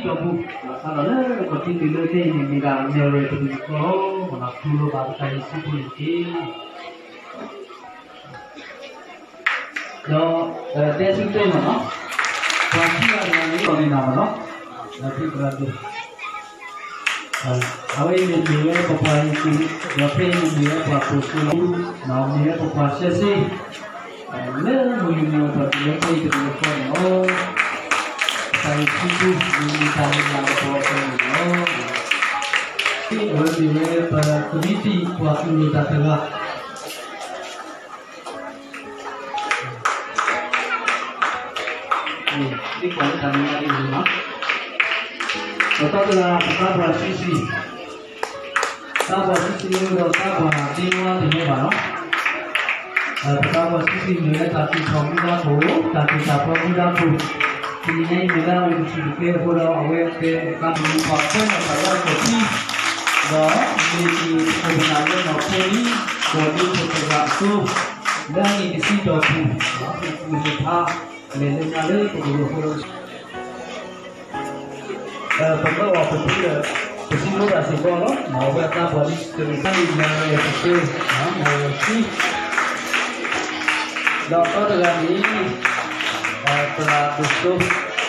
ဒီပုၢ်, ဒီးစးထီၣ်လၢကီၢ်ထံတုၤလၢခဲအံၤန့ၣ် မ့ၢ်ဒၣ်အမဲၣ်ရဲၣ်တမံၤဃီလီၤ. မ့ၢ်နီၤ ထူလီၤဘၣ်ပတၢ်အံၤဆူပူၤန့ၣ်တက့ၢ်. ဒီး တဲဆူတဲမ့ၢ်နီၤ, ပှၤခံဂၤတဂၤန့ၣ် လီၤန့ၢ်နၤမ့ၢ်နီၤ, ဒီးသုသရၣ်ဒိၣ် အဝဲအံၤန့ၣ်မ့ၢ်ဝဲပပှၤအံၤ, ဒီးဖဲအံၤန့ၣ်မ့ၢ်ဝဲပှၤပိာ်ခွါလီၤ, မ့ၢ်ဝဲပပှၤရှဲစ့, လၢမုၢ်ယူၤမုၢ်အီၤပှၤတုၤလၢခဲအံၤတမံၤဃီန့ၣ်လီၤ. ပတၢ်အံၤဆူပူၤမ့ၢ်မ့ၢ်တၢ်လၢယၤကပီၤအဃိန့ၣ်လီၤ. အဝဲမ့ၢ်ဝဲပသုးမံၤတံၢ်ပှၤသူၣ်လၢတၢ်တဂၤ သ့ကွၢ်လၢတၢ်မ့ၢ်ဝဲဒ်အံၤလီၤ. ဒီးသီတဂၤ ပသးပှၢ်ဆံးဆံး, သးပှၢ်ဆံးဆံးမ့ၢ်ဒီးသးပှၢ်ဒ့ဝါတမ့ၢ်ဘၣ်နီၤ. ပသးပှၢ်ဆံးဆံးမ့ၢ်ဝဲတၢ်သူၣ်ထီၣ်မူဒါခိၣ်, တၢ်သူၣ်တၢ်ဖျီမူဒါခိၣ်, တနံၤညါအံၤမ့ၢ်လၢအဝဲကထံၣ်တကဲအဃိဒီး အဝဲကဲသးမုၢ်ပှၤကွဲးနီၣ်တၢ်လၢအကီၢ်ထံ ဒီးမ့ၢ်တၢ်ခိၣ်ပနၢ်လၢနီၢ်ခိလံ, ကီၢ်ဒိခိၣ်သရၣ်အသိး, လၢအနံၣ်တဆံတီၢ်ပူၤ, မ့ၢ်ပူၤသ့ၣ်တဖၣ် လဲၤလၢညါလၢပကရူၢ်ဖိလီၤ. ပမၢအီၤပဖုဒီး ပစံးဘျုးတၢ်စ့ၢ်ကီးလီၤ. အဝဲအသးပှၢ်လံတဂၤန့ၣ် လၢယကစၢၢ် မ့ၢ်ဝဲဆံ ဒီးသီတဂၤန့ၣ် သရၣ်ဒိၣ်စိ တၢ်ဘျုးဖး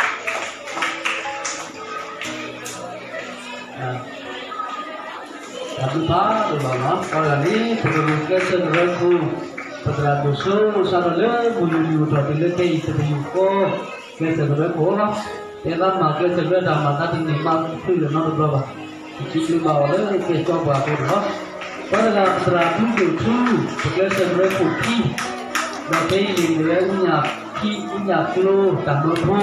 ဒိၣ်လီၤ. သီတဂၤန့ၣ် ပကရူၢ်ကျဲးစၢးကရၢခိၣ် ပသရၣ်ဒိၣ်စိ စးထီၣ်လၢမုၢ်ယူၤမုၢ်အိၣ်ထီၣ်တုၤလၢခဲအံၤတမံၤဃီ ကျဲးစၢးကရၢခိၣ်လီၤ. တဲသးမၤကျဲးစၢးကရၢတၢ်မၤသးတန့ၢ်မးဖုလၢၤနီတဘျီဘၣ်. ပစံးဘျုးဘၣ်အီၤလၢကဲကၠီပှၤအဃိန့ၣ်လီၤ. သီတဂၤ ပသရၣ်ဒိၣ်စိ ပကျဲးစၢးကရၢခိၣ်ခံ ဒီးဖဲအံၤန့ၣ်မ့ၢ်ဝဲ အူညၣ်ခံ အူညၣ်ကျိတၢ်မၢဖိ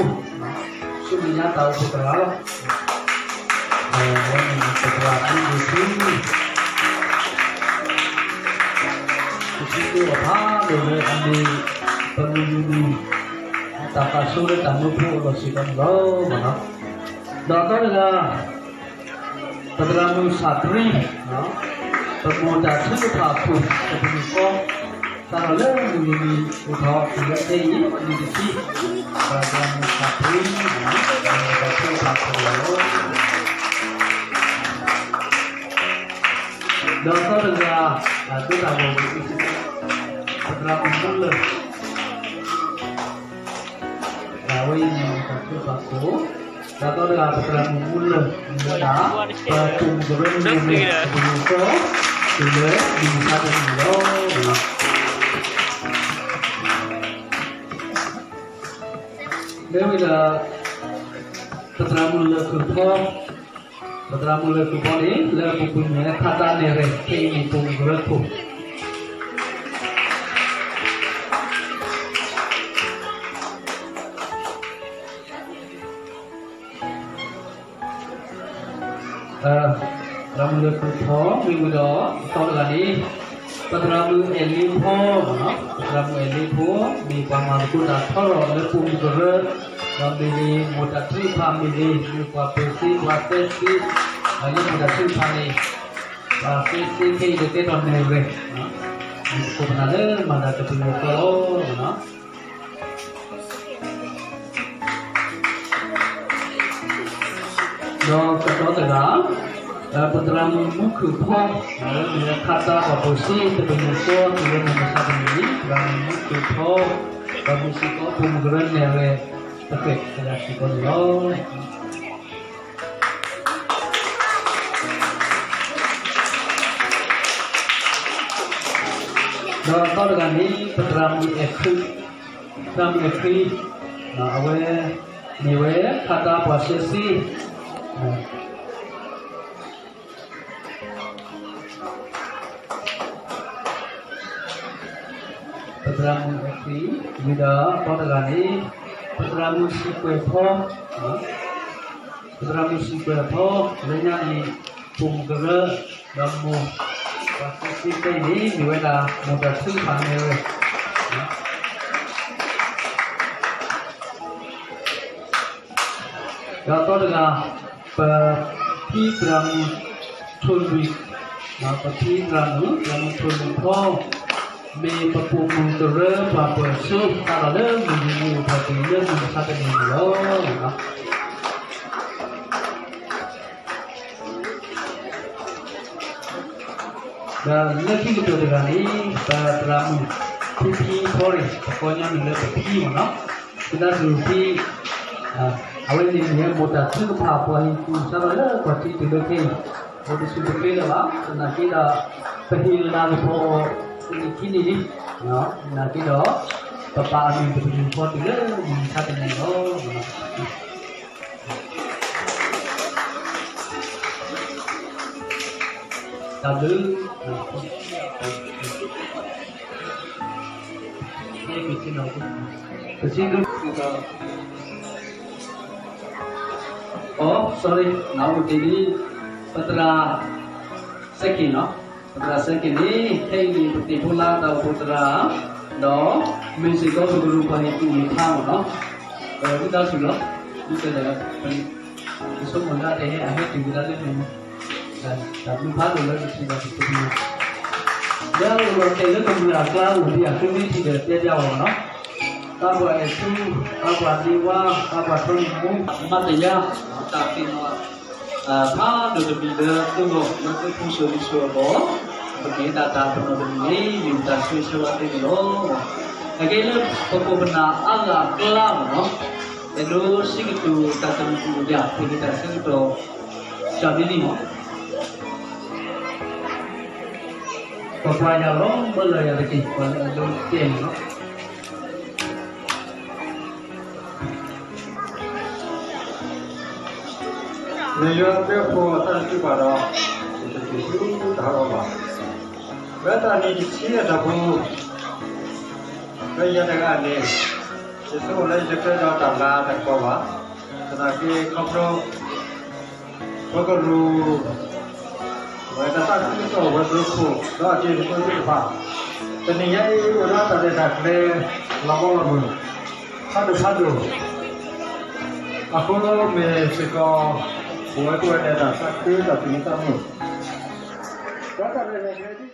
ဆူမဲာ်ညါတၢ်အိၣ်ဖှိၣ်သရၣ်လီၤ. အဝဲန့ၣ်ပသရၣ်ဒိၣ်စိ ပစံးဘျုးအီၤဖးဒိၣ်လၢအမ့ၢ် ပမုၢ်ယူၤမုၢ် တၢ်သးဆိလၢတၢ်မၢဖိအလီၢ်စ့ၢ်ကီးန့ၣ်လီၤ. ဒီးသီတဂၤ ပသရၣ်မုၣ်ဆၣ်ပြံ ပမိၢ်တၢ်ထုကဖၣ်ခိၣ် တမံၤဃီ စးထီၣ်လၢမုၢ်ယူၤမုၢ်အိၣ်ထီၣ်တုၤလၢခဲအံၤ နံၣ်တဆံ ပသရၣ်မုၣ်ဆၣ်ပြံ ပမိၢ်တၢ်ထုကဖၣ်ခိၣ်လီၤ. ဒီးသီတဂၤ ဒိတၢ်ဂီၤမူၤ ပသရၣ်မုၣ်မူလၢၢ် အဝဲအံၤမ့ၢ်တၢ်ထုကဖၣ်ခိၣ်, ဒီးသီတဂၤ ပသရၣ်မုၣ်မူလၢၢ် မ့ၢ်ဝဲဒၣ် ပပိာ်မုၣ်ကရၢန့ၣ် ပကရူၢ်ဖိ တုၤလၢမုၢ်မဆါတနံၤန့ၣ်လီၤ. မ့ၢ်ဝဲဒၣ် ပသရၣ်မုၣ်လၢၢ်ခုၣ်ဖီ, ပသရၣ်မုၣ်လၢၢ်ခုၣ်ဖီန့ၣ် လၢအပူၤကွံာ်မ့ၢ်ဝဲခါတၢ်နဲၣ်ရဲၣ် ခဲအံၤန့ၣ်ပိာ်မုၣ်ကရၢခိၣ် သရၣ်မုၣ်လၢၢ်ခုၣ်ဖီ မ့ၢ်ဝံၤဒီး သီတဂၤန့ၣ် ပသရၣ်မုၣ်အဲၣ်လ့ဖီ, ပသရၣ်မုၣ်အဲၣ်လ့ဖီ မ့ၢ်ပှၤမၤသကိးတၢ်ထီထီၣ်လၢပိာ်မုၣ်ကရၢ, ဒီးမ့ၢ်ဂ့ၤ မိၢ်တၢ်ထုကဖၣ်မ့ၢ်ဂ့ၤ မ့ၢ်ပှၤပၢၤစ့ ပှၤသဲစ့, လၢမိၢ်တၢ်ထုကဖၣ်န့ၣ် ပှၤသဲစ့ခဲအံၤဒီးကဲထီၣ်နဲၣ်ရဲၣ်, မ့ၢ်ခိၣ်ပနၢ်လၢမၤတၢ်ကပံာ်အသီလီၤ. ဒီးကဒီးတဂၤ ပသရၣ်မုၣ်မူခုၣ်ဖီ, မ့ၢ်ဝဲခါတၢ်ပှၤပိာ်စ့ တပယူာ်ဃီ တုၤလၢမုၢ်မဆါတနံၤ ပသရၣ်မုၣ်မူခုၣ်ဖီ, ဒီးမ့ၢ်စ့ၢ်ကီးပိာ်မုၣ်ကရၢနဲၣ်ရဲၣ် တဖျၢၣ်တဂၤစ့ၢ်ကီးန့ၣ်လီၤ. ဒီးသီတဂၤန့ၣ် ပသရၣ်မုၣ်အဲၣ်ခု, သရၣ်မုၣ်အဲၣ်ခု, အဝဲ မ့ၢ်ဝဲခါတၢ်ပှၤရှဲစ့ ပသရၣ်မုၣ်အဲၣ်ခု, ဝံၤဒီးသီတဂၤန့ၣ် ပသရၣ်မုၣ်စံးကွဲးဖီ, ပသရၣ်မုၣ်စံးကွဲးဖီ လၢညါန့ၣ် ပိာ်မုၣ်ကရၢ ဒီးမိၢ် ပှၤသဲစ့ခဲအံၤန့ၣ် မ့ၢ်ဝဲဒၣ်မိၢ်တၢ်ထုကဖၣ်နဲၣ်ရဲၣ် ဒီးသီတဂၤ ပဖံသရၣ်မုၣ်ထိၣ်လွံၢ်, ပဖံသရၣ်မုၣ် သရၣ်မုၣ်ထိၣ်လွံၢ်ဖီ မ့ၢ်ပပိာ်မုၣ်ကရၢပှၤပၢၤစ့ စးထီၣ်လၢမုၢ်ယူၤမုၢ်အိၣ်ထီၣ်တုၤလၢမုၢ်မဆါတနံၤန့ၣ်လီၤ. ဒီးလၢခံကတၢၢ်တဂၤန့ၣ် ပသရၣ်မုၣ် ဖံဖံဖီရ့ၣ် ပကိးညီနုၢ်လၢပဖံမ့ၢ်နီၤ, ဝံသးစူၤဖံ အဝဲန့ၣ်မ့ၢ်ဝဲ မိၢ်တၢ်ထုကဖၣ်ပှၤဟ့ၣ်ကူၣ်စးထီၣ်လၢပှၤထံတုၤလၢခဲအံၤ အိၣ်တဆူၣ်တကျဲလၢၤဘၣ်. သနာ်က့ဒီး ပဟ့ၣ်လၤကပီၤအီၤ တနံၣ်ခံနံၣ်လံ, သနာ်က့ဒီး ပပာ်အမံၤတပယူာ်ဃီတုၤလၢမုၢ်မဆါတနံၤလီၤ. တၢ်ဘျုး ပစံးဒု အိ sorry နအိၣ်တ့ၢ်လံ ပသရၣ်စဲက့ၤနီၤ, ပသရၣ်စဲက့ၤန့ၣ် ခဲအံၤန့ၣ် ပသ့ၣ်ဖိလၢတၢ်အိၣ်ဖှိၣ်သရၣ် ဒီး မ့ၢ်စ့ၢ်ကီးပကရူၢ်ပှၤဟ့ၣ်ကူၣ်ဟ့ၣ်ဖးမ့ၢ်နီၤ, ဝံသးစူၤလီၤ, ဒ်သိးဒီး ပဆိကမိၣ်လၢအတဟဲအဟဲတုၤဝဲဒၣ်လၢန့ၣ် တၢ်ဘျုးဖးဒိၣ်လၢပထံၣ်ဘၣ်ပသ့ၣ်ညါ, ဒီးအိၣ်ဒီးတဲလၢကမျၢၢ်အကျါအိၣ်ဒံးအဃိမ့ၢ်ထံၣ်ဒီးတဲပျးအီၤနီၤ, သးပှၢ်အဲၣ်ထူ, သးပှၢ်ဒ့ဝါ, သးပှၢ်ထီနံၣ်မူ, မၤတယါ, တၢ်သ့ၣ်နီၣ် ဖးဒိၣ်တမံၤလၢသုဂီၢ်လၢသုဖူစိၤလံၤစိၤအဂီၢ်, ပက့ၤဒၣ်တၢ်ပနီၣ်တမံၤန့ၣ် ယတၢ်ဆိၣ်ဂ့ၤဆိၣ်ဝါသ့န့ၣ်လီၤ. အကဲလၢပခိၣ်ပနၢ်အါဂၤအကျါမ့ၢ်နီၤ, အဲၣ်ဒိးစံးကတိၤတၢ်တမံၤတမံၤဒၣ် ဖဲန့ၣ်တၢ်ဆၢကတီၢ် စၢ်မံလံမ့ၢ် ပပှၤယၤလီၤ ဘၣ်လၢယၤတက့ၢ် ပှၤလၢအဒိတဲန့ၣ်လီၤ. မ့ၢ်ယွၤအဘျုးအဖှိၣ်အသးတစုပၢ်ဒီး ယတစံးဆူတၢ်ဟးဂီၤဘၣ်. လၢတၢ်နံၣ်တဆံအတီၢ်ပူၤ လၢယၤတဂၤန့ၣ် ယဆိကမိၣ်လၢယတကြၢးဒီးတၢ်လၤတၢ်ကပီၤဘၣ်. သနာ်က့ခီဖျိ ပကရူၢ် ဝဲတၢ်သးခုကစီၣ်ဝဲၤကျိၤခိၣ် ဒီးအတ့ၢ်တကျိၤသ့ၣ်တဖၣ် တနံၤညါအံၤအိၣ်ဒီးတၢ်ရဲၣ်တၢ်ကျဲၤ လီၤဘီလီၤမုၢ် ဖးဒိၣ်ဖးဒိၣ် အဃိမ့ၢ်စ့ၢ်ကီး ပဝဲကိးဂၤဒဲးတၢ်သးခုတၢ်သူၣ်မံသးမုာ် ဒီးတၢ်ရဲၣ်တၢ်ကျဲၤ